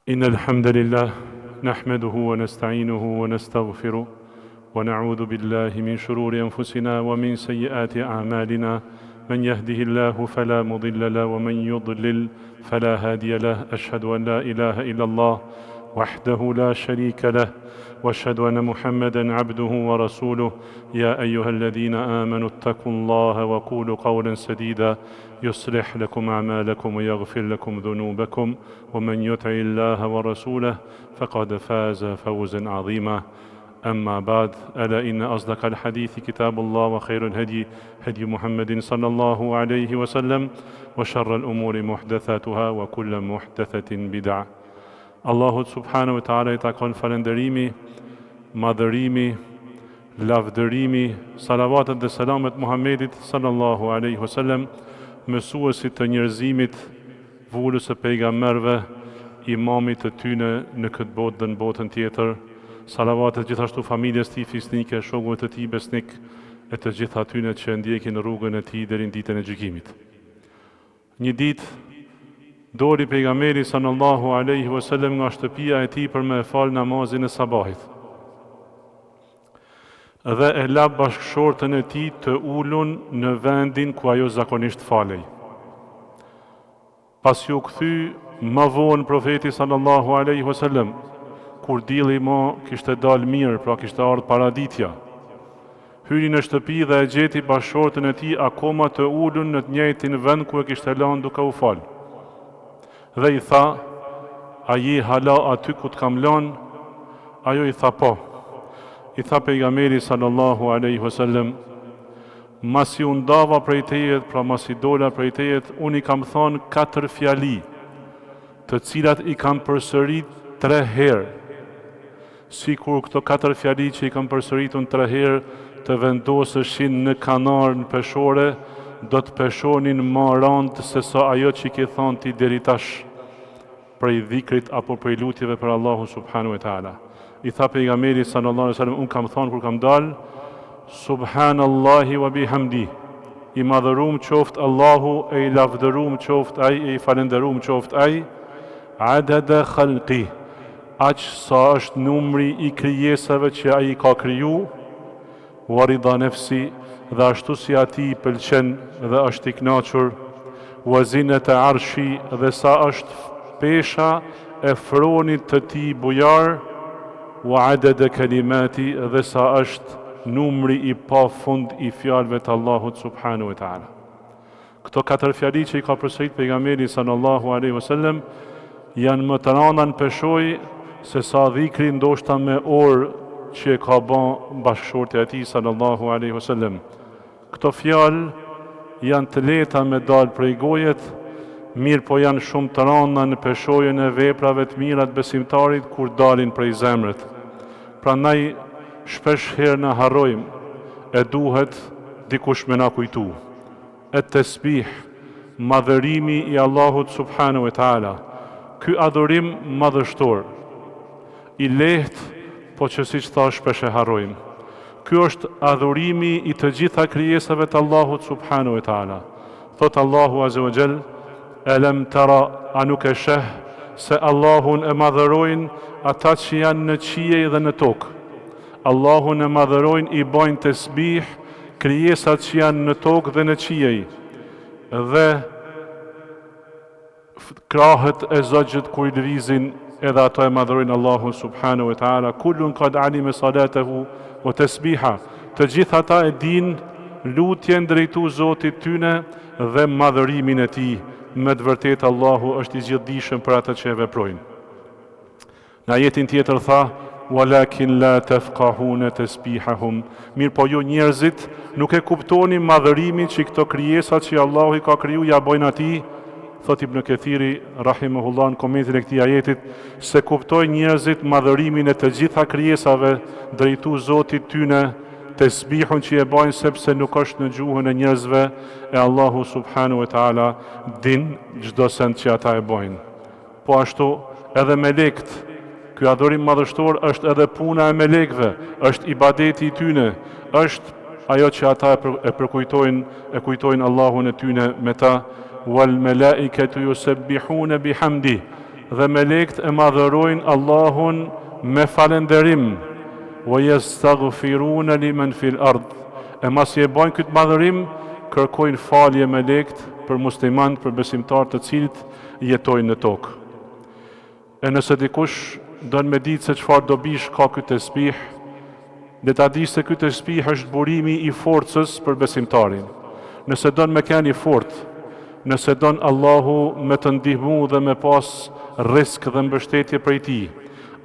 إن الحمد لله نحمده ونستعينه ونستغفره ونعوذ بالله من شرور أنفسنا ومن سيئات أعمالنا من يهده الله فلا مضل له ومن يضلل فلا هادي له أشهد أن لا إله إلا الله وحده لا شريك له واشهد ان محمدا عبده ورسوله يا ايها الذين امنوا اتقوا الله وقولوا قولا سديدا يصلح لكم اعمالكم ويغفر لكم ذنوبكم ومن يطع الله ورسوله فقد فاز فوزا عظيما أما بعد ألا إن أصدق الحديث كتاب الله وخير الهدي هدي محمد صلى الله عليه وسلم وشر الأمور محدثاتها وكل محدثة بدعة Allahut subhanahu wa ta'ala i takon falënderimi, madhërimi, lavdërimi, salavatet dhe selamet Muhammedit sallallahu alaihi wasallam, mësuesit të njerëzimit, vulës së pejgamberëve, imamit të tyne në këtë botë dhe në botën tjetër, salavatet gjithashtu familjes tij fisnike, shokëve të tij besnik e të gjithë atyne që e ndjekin rrugën e tij deri në ditën e gjykimit. Një ditë doli pejgamberi sallallahu alaihi wasallam nga shtëpia e tij për me e fal namazin e sabahit. Dhe e la bashkëshorten e tij të ulun në vendin ku ajo zakonisht falej. Pasi u kthy më vonë profeti sallallahu alaihi wasallam, kur dielli ma kishte dalë mirë, pra kishte ardhur paraditja, hyri në shtëpi dhe e gjeti bashkëshorten e tij akoma të ulun në të njëjtin vend ku e kishte lënë duke u fal. Dhe i tha, a je hala aty ku të kam lënë? Ajo i tha po. I tha pejgamberi sallallahu alaihi wasallam, Masi u ndava prej teje, pra masi dola prej teje, unë i kam thanë katër fjali, të cilat i kam përsërit tre herë. Sikur këto katër fjali që i kam përsëritun tre herë të vendoseshin në kanar në peshore, do të peshonin ma randë se sa ajo që i ke thanë ti deri tash. prej dhikrit apo prej lutjeve për Allahun subhanahu wa taala. I tha pejgamberi sallallahu alaihi wasallam, unë kam thanë kur kam dalë, Subhanallahi wa bihamdi. I madhërum qoftë Allahu e i lavdërum qoftë ai e i falënderum qoftë ai. Adada khalqi. Aq sa është numri i krijesave që ai i ka kriju, Wa rida nefsi, dhe ashtu si atij i pëlqen dhe është i kënaqur, Wa zinete arshi, dhe sa është pesha e fronit të tij bujar, Wa adede kelimati, dhe sa është numri i pafund i fjalëve të Allahut subhanahu wa ta'ala. Këto katër fjali që i ka përsërit pejgamberi sallallahu alaihi wasallam janë më të randa në peshojë se sa dhikri ndoshta me orë që e ka ba bashkëshortja e tij sallallahu alaihi wasallam. Këto fjalë janë të lehta me dalë prej gojet, mirëpo janë shumë të randa në peshojën e veprave të mira të besimtarit kur dalin prej zemrës. Prandaj shpesh herë na harrojmë e duhet dikush me na kujtu. Et-Tesbih, Madhërimi i Allahut subhanahu wa ta'ala. Ky adhurim madhështor, i lehtë, po që siç thashë shpesh e harrojmë. Ky është adhurimi i të gjitha krijesave të Allahut subhanahu wa ta'ala. Thotë Allahu azza wa jall, Elem tara, a nuk e sheh se Allahun e madhërojnë ata që janë në qiej dhe në tokë? Allahun e madhërojnë i bajnë tesbih krijesat që janë në tokë dhe në qiej dhe krahët e zogjët kur i lëvizin edhe ato e madhërojnë Allahun subhanahu wa taala kullun kad alime salatehu wa tesbiha të gjithë ata e dinë lutjen drejtu Zotit tyne dhe madhërimin e tij me të vërtetë Allahu është i gjithëdijshëm për atë që e veprojnë Në ajetin tjetër tha, Walakin la tefkahune tesbihahum, mirëpo ju njerëzit nuk e kuptoni madhërimin që këto krijesa që Allahu i ka kriju ja bojnë atij, thotë Ibn Kethiri rahimehullah në komentin e këtij ajetit, s'e kuptojnë njerëzit madhërimin e të gjitha krijesave drejtu Zotit tyne, tesbihun që e bajnë sepse nuk është në gjuhën e njerëzve e Allahu subhanahu wa taala din çdo send që ata e bajnë. Po ashtu, edhe melekët, ky adhurim madhështor është edhe puna e melekëve, është ibadeti i tyne, është ajo që ata e përkujtojnë, e kujtojnë Allahun e tyne me ta, wal malaikatu yusabbihuna bihamdi. Dhe melekët e madhërojnë Allahun me falënderim, Wa yastaghfiruna limen fil ard. E masi e bajnë këtë madhërim, kërkojnë falje melekët për muslimanët, për besimtarët të cilët jetojnë në tokë. E nëse dikush don me ditë se çfarë dobish ka ky tesbih, le ta dijë se ky tesbih është burimi i forcës për besimtarin. Nëse don me qenë i fortë, nëse don Allahu me të ndihmu dhe me pas rrisk dhe mbështetje prej tij,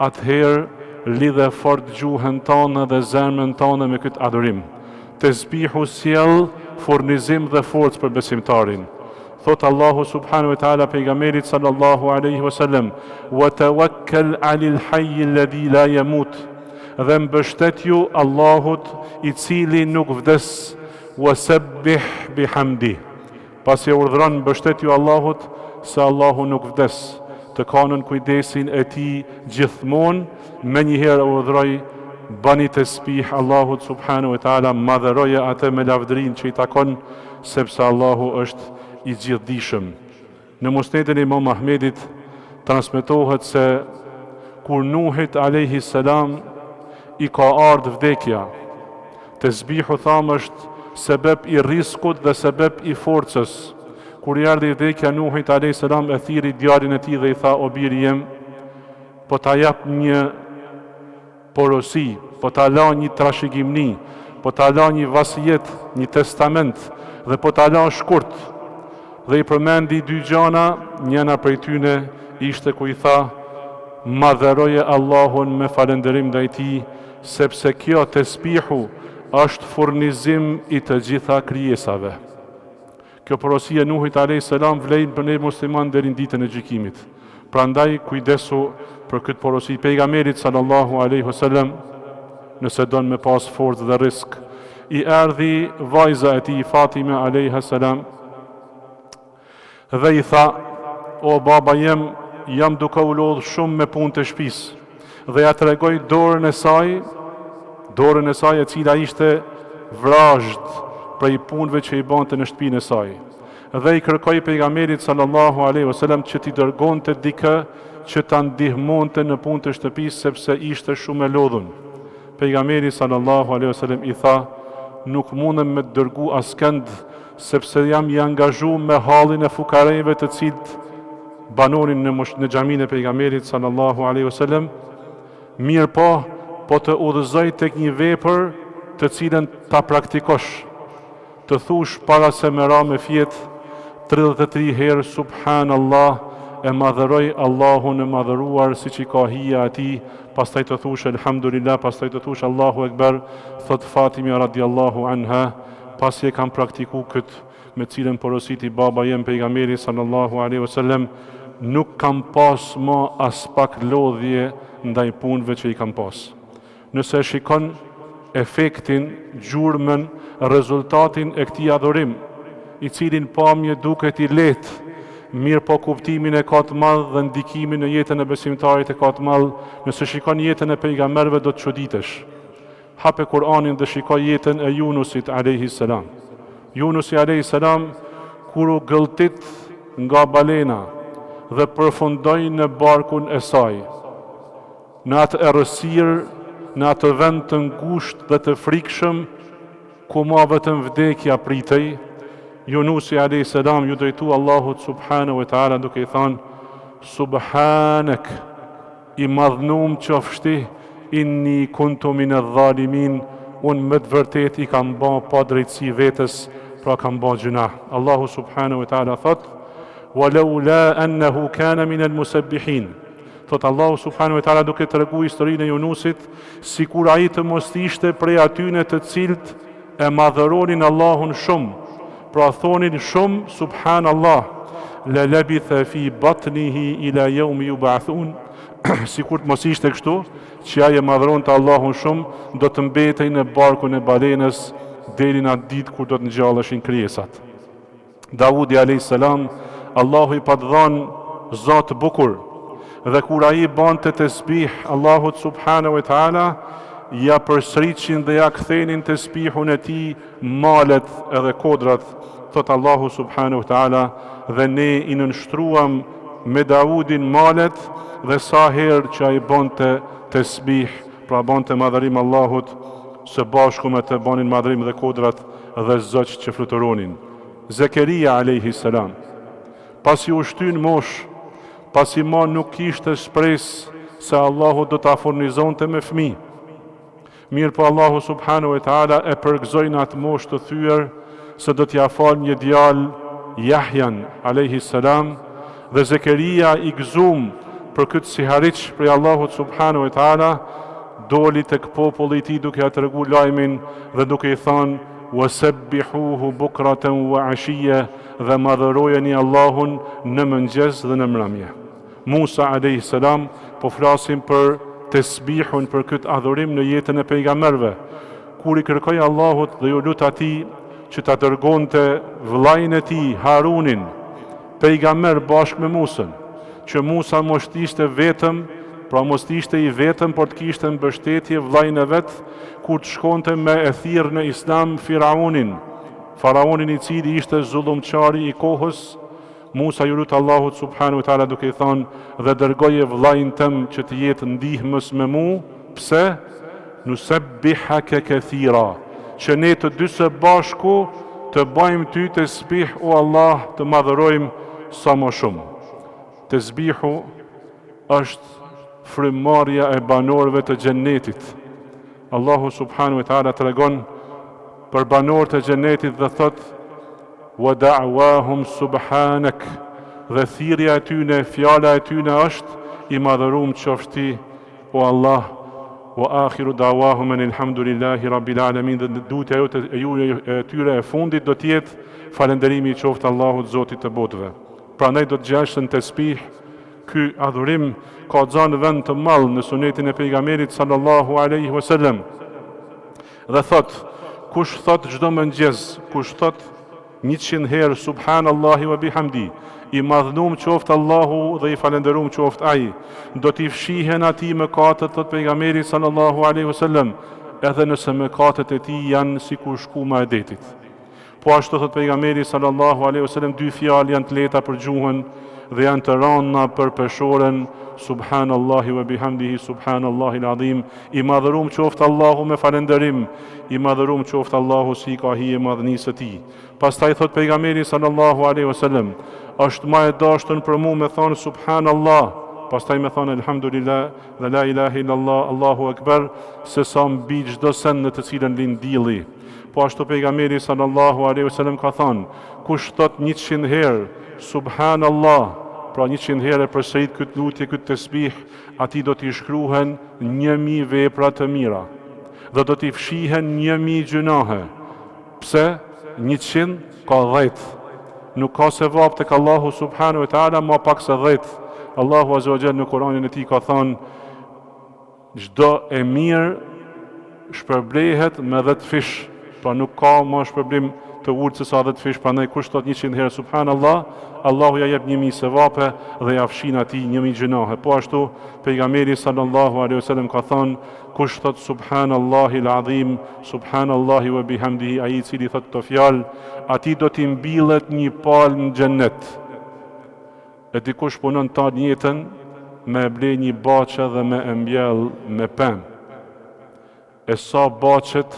atëherë lidhe fort gjuhën tane dhe zemrën tane me këtë adhurim. Tesbihu sjell furnizim dhe forcë për besimtarin. Thotë Allahu subhanahu wa taala pejgamberit sallallahu alaihi wasallam: "Wa tawakkal 'alal hayy alladhi la yamut." Dhe mbështetju Allahut i cili nuk vdes, wa sabbih bihamdi. Pasi e urdhëron mbështetju Allahut se Allahu nuk vdes, të ka nën kujdesin e tij gjithmonë, menjëherë e urdhëroi bani tesbih Allahut subhanahu wa taala, madhëroje atë me lavdërinë që i takon sepse Allahu është i gjithëdijshëm. Në Musnedin e Imam Ahmedit transmetohet se kur Nuhit alejhi selam i ka ardhë vdekja, tesbihu thamë është sebeb i rriskut dhe sebeb i forcës. Kur i erdhi vdekja Nuhit alejhi selam e thirri djalin e tij dhe i tha o biri jem, po ta jap një porosi, po ta la një trashëgimni, po ta la një vasijet, një testament dhe po ta la shkurt. Dhe i përmendi dy gjana, njëna prej tyne ishte ku i tha, Madhëroje Allahun me falënderim ndaj Tij, sepse kjo tesbihu është furnizim i të gjitha krijesave. Kjo porosi e Nuhit alejhi selam vlen për ne muslimanë deri në ditën e gjykimit. Prandaj kujdesu për këtë porosi pejgamberit sallallahu alejhi wasallam nëse don me pas forcë dhe rrisk. I erdhi vajza e tij Fatime alejha selam dhe i tha o baba jem jam duke u lodh shumë me punë të shtëpisë dhe ja tregoi dorën e saj, dorën e saj e cila ishte vrazhd prej punëve që i bante në shtëpinë e saj. Dhe i kërkoi pejgamberit sallallahu alaihi wasallam që t'i dërgonte dikë që ta ndihmonte në punë të shtëpisë sepse ishte shumë e lodhun. Pejgamberi sallallahu alaihi wasallam i tha, nuk mundem me të dërgu askënd sepse jam i angazhu me hallin e fukarejve të cilët banonin në në xhaminë e pejgamberit sallallahu alaihi wasallam, mirëpo po të udhëzoj tek një vepër të cilën ta praktikosh. Të thush para se me ra me fjet 33 herë subhanallah e madhëroj Allahun e madhëruar siç i ka hija atij, pastaj të thush elhamdulillah, pastaj të thush Allahu ekber, thot Fatimja radiallahu anha, pasi e kam praktiku këtë me cilën porositi baba jem pejgamberi sallallahu alaihi wasallam, nuk kam pas ma aspak lodhje ndaj punëve që i kam pas. Nëse e shikon efektin, gjurmën, rezultatin e këtij adhurim, i cili në pamje duket i lehtë, mirëpo kuptimin e ka të madh dhe ndikimin në jetën e besimtarit e ka të madh, nëse shikon jetën e pejgamberëve do të çuditesh. Hape Kur'anin dhe shiko jetën e Junusit alejhi selam. Junusi alejhi selam kur u gëlltit nga balena dhe përfundoi në barkun e saj, në atë errësirë, në atë vend të ngushtë dhe të frikshëm, ku ma vetëm vdekja pritej, Junusi alejhi selam iu drejtu Allahut subhanahu wa taala duke i thanë: Subhanak I madhnum qofsh ti, inni kuntu min edh-dhalimin, unë me të vërtetë i kam ba padrejtësi vetes, pra kam ba gjynah. Allahu subhanahu wa taala thotë: "Wa law la annahu kana min al-musabbihin." Thotë Allahu subhanahu wa taala duke tregu historinë e Junusit, sikur ai të mos ishte prej atyne të cilët e madhëronin Allahun shumë, pra thonin shumë Subhanallah, la labitha fi batnihi ila yawmi yub'athun, sikur të mos ishte kështu, që ai e madhëronte Allahun shumë, do të mbetej në barkun e balenës deri në atë ditë kur do të ngjalleshin krijesat. Davudi alayhis salam, Allahu i pat dhanë za të bukur, dhe kur ai bante tesbih Allahut subhanahu wa taala, ja përsëritnin dhe ja kthenin tesbihun e tij malet edhe kodrat, thot Allahu subhanahu wa taala, dhe ne i nënshtruam me Daudin malet dhe sa herë që ai bonte tesbih, pra bonte madhërim Allahut, së bashku me të bonin madhërim dhe kodrat dhe zogjtë që fluturonin. Zekeria alejhi selam, pasi u shty në moshë, pasi ma nuk kishte shpresë se Allahu do ta furnizonte me fëmijë, Mirëpo Allahu subhanahu e teala e përgëzoi në atë moshë të thyer se do t'ia falë një djalë Jahjan alejhi selam dhe Zekeria i gëzum për këtë sihariq prej Allahut subhanahu e teala doli tek populli i tij duke ia tregu lajmin dhe duke i thanë Wasabbihuhu bukraten wa ashiyya dhe madhërojeni Allahun në mëngjes dhe në mbrëmje. Musa alejhi selam, po flasim për tesbihun, për këtë adhurim në jetën e pejgamberëve. Kur i kërkoi Allahut dhe iu lut atij që ta dërgonte vëllain e tij Harunin, pejgamber bashkë me Musën, që Musa mos të ishte vetëm, pra mos të ishte i vetëm, por të kishte mbështetje vëllain e vet, kur të shkonte me e thirrë në Islam Firaunin, faraonin i cili ishte zullumqari i kohës, Musa iu lut Allahut subhanahu wa taala duke i thënë, Dhe dërgoje vëllain tëm që të jetë ndihmës me mu, pse? Nusabbihaka kathira, që ne të dy së bashku të bajmë ty tesbih o Allah, të madhërojmë sa më shumë. Tesbihu është frymëmarrja e banorëve të xhennetit. Allahu subhanahu wa taala tregon për banorët e xhennetit dhe thotë Wa da'wahum subhanak dhe thirrja e tyne, fjala e tyne është, I madhërum qofsh ti, o Allah, wa akhiru da'wahum anil hamdulillahi rabbil alamin dhe lutja jote e juaj e tyre e fundit do të jetë falënderimi i qoftë Allahut Zotit të botëve. Prandaj do të gjesh në tesbih ky adhurim ka zanë vend të madh në sunetin e pejgamberit sallallahu alaihi wasallam. Dhe thotë, Kush thotë çdo mëngjes, kush thotë 100 herë Subhanallahi wa bihamdi, i madhnum qoftë Allahu dhe i falënderum qoftë Ai, do t'i fshihen atij mëkatet, thotë pejgamberi sallallahu alaihi wasallam, edhe nëse mëkatet e tij janë sikur shkuma e detit. Po ashtu thotë pejgamberi sallallahu alejhi ve sellem dy fjalë janë të lehta për gjuhën dhe janë të rënda për peshoren subhanallahi wa bihamdihi subhanallahi al-azim i madhërum qoftë Allahu me falënderim i madhërum qoftë Allahu si i ka hije madhënisë së tij pastaj thotë pejgamberi sallallahu alejhi ve sellem është ma e dashtun për mu me thonë subhanallah pastaj me thonë elhamdulillah dhe la ilahe illallah Allahu ekber se sa mbi çdo send në të cilën lind dielli Po ashtu Pejgamberi sallallahu alejhi ve sellem ka thënë, Kush thotë 100 herë Subhanallah, pra 100 herë e përsërit këtë lutje, këtë tesbih, atij do t'i shkruhen 1000 vepra të mira dhe do t'i fshihen 1000 gjynahe. Pse? 100 ka 10. Nuk ka sevap tek Allahu subhanahu wa taala ma pak se 10. Allahu azza wa jall në Kuranin e tij ka thënë Çdo e mirë shpërblehet me 10 fish, pra nuk ka ma shpërblim të ulët se sa 10 fish, prandaj kush thotë 100 herë subhanallah, Allahu ja jep 1000 sevape dhe ja fshin atij 1000 gjynahe. Po ashtu pejgamberi sallallahu alaihi wasallam ka thënë, kush thotë subhanallahi al-azim, subhanallahi wa bihamdihi, ai i cili thotë këto fjalë, atij do t'i mbillet një palmë në xhennet. E dikush punon tanë jetën me e ble një bahçe dhe me e mbjell me pemë. E sa bahçet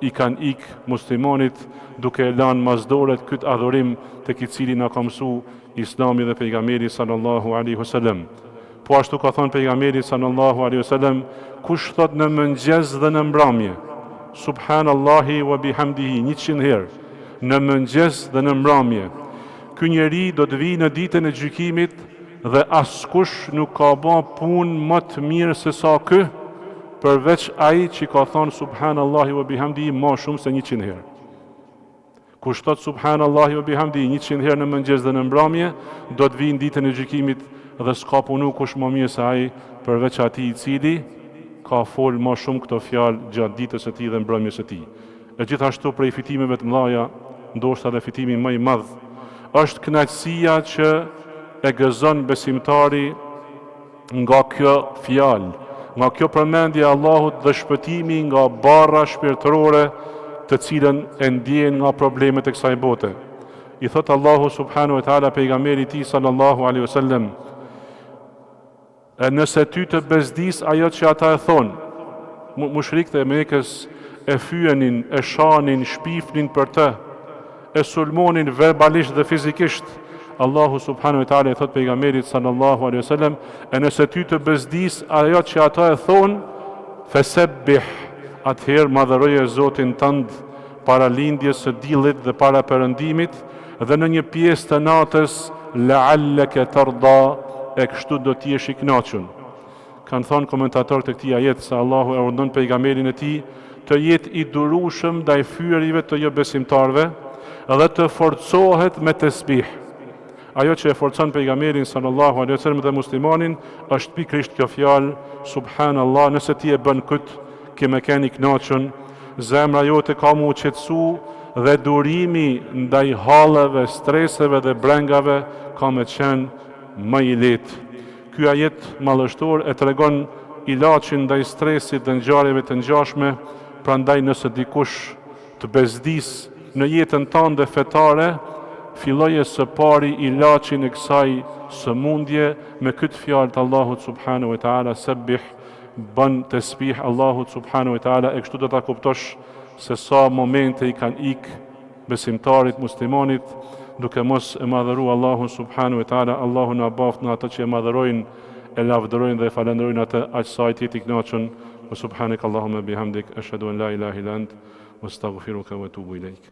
i kanë ik muslimanit duke e lanë mas dore këtë adhurim tek i cili na ka mësu Islami dhe pejgamberi sallallahu alaihi wasallam. Po ashtu ka thënë pejgamberi sallallahu alaihi wasallam, kush thot në mëngjes dhe në mbrëmje, subhanallahi wa bihamdihi 100 herë, në mëngjes dhe në mbrëmje, Ky njeri do të vijë në ditën e gjykimit dhe askush nuk ka ba punë më të mirë se sa ky, përveç ai që ka thonë subhanallahi wa bihamdihi ma shumë se 100 herë. Kush thot subhanallahi wa bihamdihi 100 herë në mëngjes dhe në mbrëmje, do të vijë në ditën e gjykimit dhe s'ka punu kush më mirë se ai, përveç atij i cili ka fol ma shumë këto fjalë gjatë ditës së tij dhe mbrëmjes së tij. E gjithashtu prej fitimeve të mëdha, ndoshta edhe fitimi më i madh, është kënaqësia që e gëzon besimtari nga kjo fjalë, nga kjo përmendje e Allahut dhe shpëtimi nga barra shpirtërore të cilën e ndjen nga problemet e kësaj bote. I thotë Allahu subhanahu wa taala pejgamberit tij sallallahu alaihi wasallam, E nëse ty të bezdis ajo që ata e thonë, mushrikët e Mekës e fyenin, e shanin, shpifnin për të, e sulmonin verbalisht dhe fizikisht, Allahu subhanahu wa taala i thotë pejgamberit sallallahu alaihi wasallam, e nëse ty të bezdis ajo që ata e thonë, fesebbih, atëherë madhëroje Zotin tënd para lindjes së diellit dhe para perëndimit dhe në një pjesë të natës la'alleke tarda e kështu do të jesh i kënaqur. Kanë thënë komentatorët e këtij ajeti se Allahu e urdhënon pejgamberin e tij të jetë i durueshëm ndaj fyerjeve të jobesimtarëve dhe të forcohet me tesbih. Ajo që e forcon pejgamberin sallallahu alaihi wasallam dhe muslimanin është pikërisht kjo fjalë subhanallah, nëse ti e bën kët, ke me qenë i kënaqun, zemra jote ka mu qetësu dhe durimi ndaj halleve, streseve dhe brengave ka me qenë më i lehtë. Ky ajet madhështor e tregon ilaçin ndaj stresit dhe ngjarjeve të ngjashme, prandaj nëse dikush të bezdis në jetën tënde fetare, filloje së pari ilaçin e kësaj sëmundje me këtë fjalë të Allahut subhanahu wa taala sebbih bën tesbih Allahut subhanahu wa taala e kështu do ta kuptosh se sa momente i kanë ik besimtarit muslimanit duke mos e madhëru Allahun subhanahu wa taala Allahu na baftë nga ata që e madhërojnë e lavdërojnë dhe e falënderojnë atë aq sa ai të jetë i kënaqur wa subhanaka allahumma bihamdik ashhadu an la ilaha illa ant wa astaghfiruka wa atubu ilaik.